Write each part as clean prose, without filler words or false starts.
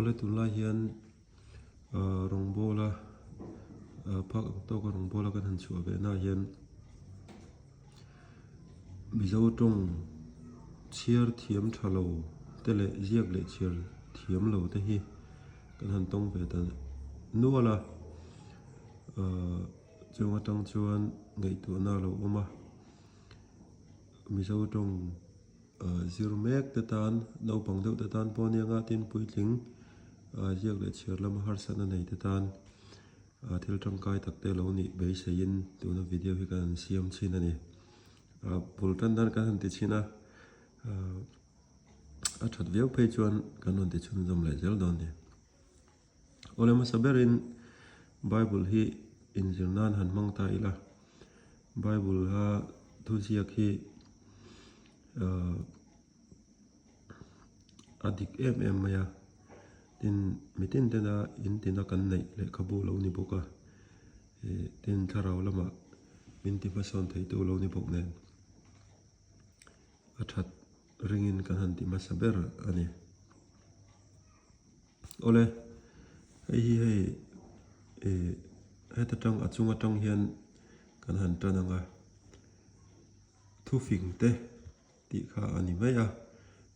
Awle tunlai hian ah rawngbawla ah phak ang tawka rawngbawla kan han chhuah ve naah hian Mizo tawng chhiar thiam tha lo te leh ziak leh chhiar thiam lo te hi kan han tawng ve ta nual a ah chung atang chuan ngaihtuahna a lo awm a Mizo tawng. Zir mek te tan, naupang deuh te tan pawh ania nga tin puitling ziak leh chhiar lama harsatna nei te tan thil tangkai tak te lo nih beiseiin tuna video hi kan han siam chhin a ni. Bul tan dan kan han ti chhin a, a that viau phei chuan kan rawn ti chhunzawm leh zel dawn a ni. Awle hmasa berin Bible hi inzir nan han hmang ta ila, Bible a thuziak hi ahh a dik em em mai a, tin mitin tena in tina kan neih lehkhabu lo ni bawk a, ih tin thlarau lamah min ti hmasawn theitu lo ni bawk nen a that ringin kan han ti hmasa ber a ni. Awle, hei hi hei ih heta tang a chung atang hian kan han tan ang a, thufing te tih kha a ni mai a,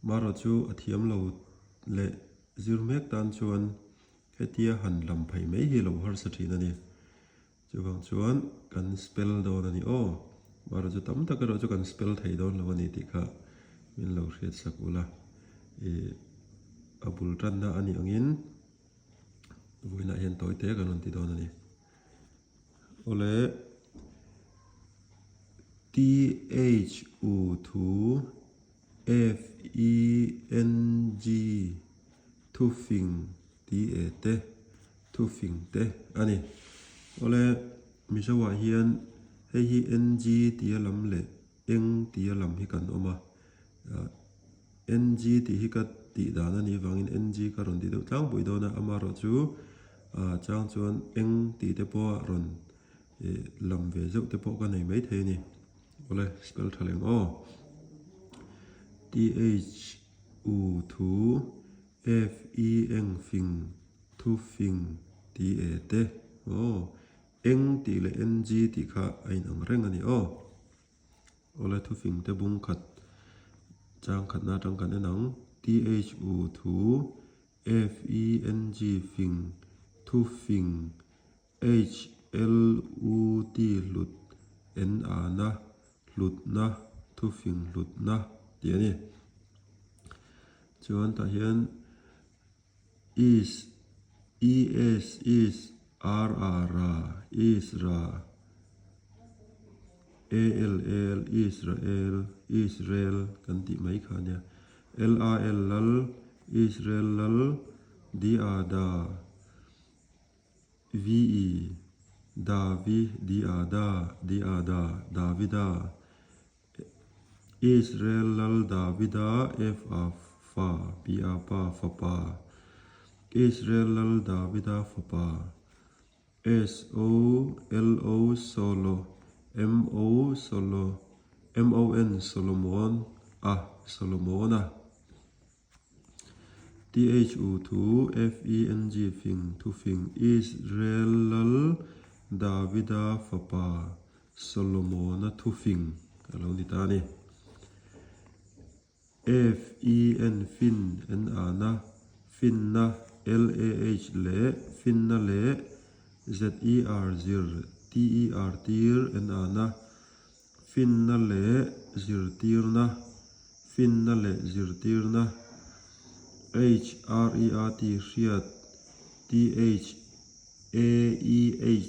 marawh chu a thiam lo leh zir mek tan chuan hetia han lam phei mai hi lo harsa thin a ni. Chuvang chuan kan spell dawn a ni aw, marawh chu tam tak erawh chu kan spell thei dawn lo a ni tih kha min lo hriat sak ula, ih a bul tanna a nih angin vawiinah hian tawi te kan rawn ti dawn a ni. Awle THU thu FENG thufing Ti e te, thufing te a ni. Awle, Mizoah hian hei hi NG tia lam leh eng tia lam hi kan awm a. NG tih hi ka tih dan a nih vangin NG ka rawn ti deuh tlangpui dawn a, amaherawh chu chang chuan eng tih te pawha rawn lam ve zeuh te pawh ka nei maithei a ni. Awle, spell tha leng aw. TH U thu. F E eng fing thu fing ti e te aw eng tih leh ng tih kha a inang reng a ni aw. Awle thu fing te bung khat chang khatna atang kan en ang T H U thu F E N G fing thu fing H L U T hlut N A na hlutna thufing hlutna tih a ni. Chuan tah hian is E S is R A ra is ra A L El Israel Israel kan tih mai kha a nia. L A L lal Israel lal D A da. VE, Davi, Diada, Diada, Davida, Israel lal Davida Fa fa, Pia pa, fapa, Israel lal Davida fapa, SO, LO, Solo, MO, Solo, MON, Solomon, a, Solomona. THU thu FENG fing thufing Israel lal Davida fapa Solomona thufing a lo ni ta a ni. FEN fin NA na finna LAH leh finna leh ZER zir TER tir NA na Finna leh zirtirna, Finna leh zirtirna, HREAT hriat, THAEH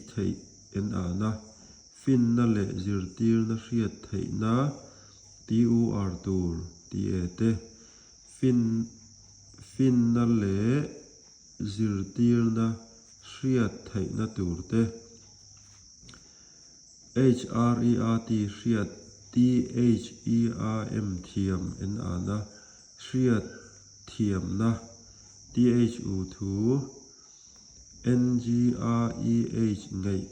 theih en ahna, Finna leh zirtirna hriat theihna, TUR tur, ti e te, Fin, Finna leh zirtirna hriat theihna tur te. HREAT hriat THEAM thiam en ana hriat thiamna THU thu NGAEH ngaih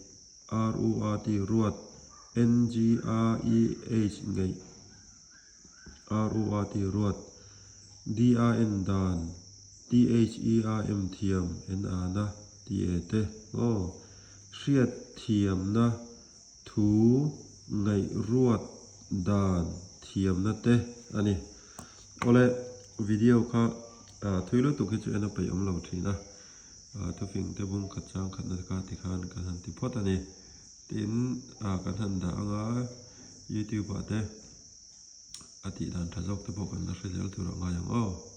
RUAT ruat NGAEH ngaih RUAT ruat DAN dan. T-H-E-A-M thiam N-A-na T-E te aw hriat thiamna thu ngaihruat dan thiamna te a ni. Awle video kha thui lutuk hi chu en a peih awm lo thin a, thufing te bung khat chang khatna kha tikhan kan han ti phawt a ni. Tin kan han dah anga youtube ah te a tih dan tha zawk te pawh kan la hre zel tur a ngai ang aw.